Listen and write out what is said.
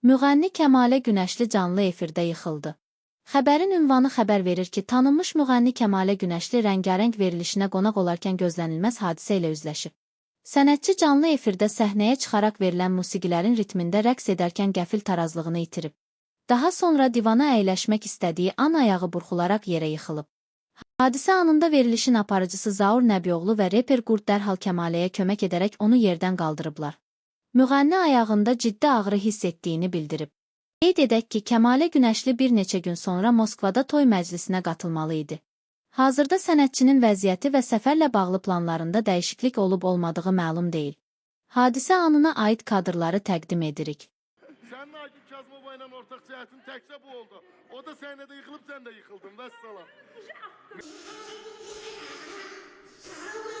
Müğənni Kəmalə Günəşli canlı efirdə yıxıldı. Xəbərin ünvanı xəbər verir ki, tanınmış müğənni Kəmalə Günəşli rəngarəng verilişinə qonaq olarkən gözlənilməz hadisə ilə üzləşib. Sənətçi canlı efirdə səhnəyə çıxaraq verilən musiqilərin ritmində rəqs edərkən qəfil tarazlığını itirib. Daha sonra divana əyləşmək istədiyi an ayağı burxularaq yerə yıxılıb. Hadisə anında verilişin aparıcısı Zaur Nəbioğlu və reper Qurd dərhal Kəmaləyə kömək edərək onu yerdən qaldırıblar. Müğənni ayağında ciddi ağrı hiss etdiyini bildirib. Qeyd edək ki, Kəmalə Günəşli bir neçə gün sonra Moskvada toy məclisinə qatılmalı idi. Hazırda sənətçinin vəziyyəti və səfərlə bağlı planlarında dəyişiklik olub-olmadığı məlum deyil. Hadisə anına aid kadrları təqdim edirik. Sənin Akif Kazımova ilə ortaq cəhətin təkcə bu oldu. O da səhnədə yıxılıb, sən də yıxıldın. Vəssalam. Sağ